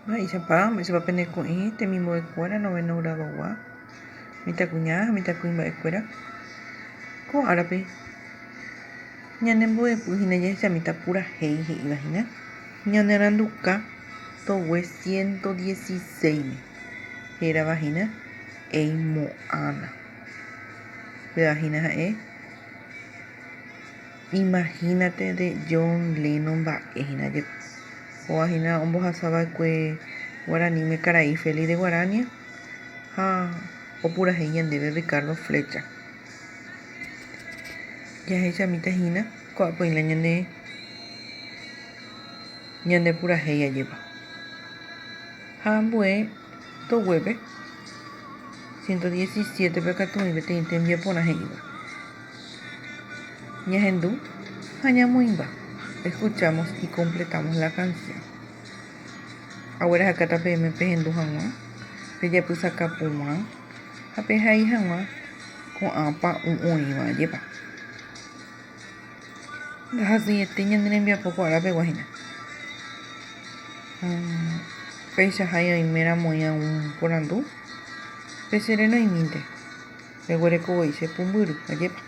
Mba'éichapa, mba'éichapa pene ko'ẽ temimbo'ekuéra noveno gradogua, mitãkuña ha mitãkuimba'ekuéra? Ko árape ñane mbo'epy hína jahechamíta purahéi he'íva hína ñane aranduka togue 116-me, hérava hína Eimo'ãna. Péva hína ha'e Imagínate de John Lennon mba'e hína jepe. Kóva hína ombohasa va'ekue guaraníme karai Félix de Guarania ha opurahéi ñandéve Ricardo Flecha. Jahechamíta hína ko'ápe oĩ la ñande ñande purahéi ajépa. Ha ambue toguépe 117-pe katu oĩ peteĩ tembiaporã he'íva. Ñahendu ha ñamoĩmba. Escuchamos y completamos la canción. Aguerahakáta peẽme pehendu hag̃ua, pejapysaka porã ha pehai hag̃ua ko'ã pa'ũ oĩva ajépa. Ndahasyiete ñane rembiapo ko ára pegua hína. Peichahái oiméramo oĩ algún porandu, pe che renoimínte. Reguereko voi che pumbyry, ajépa.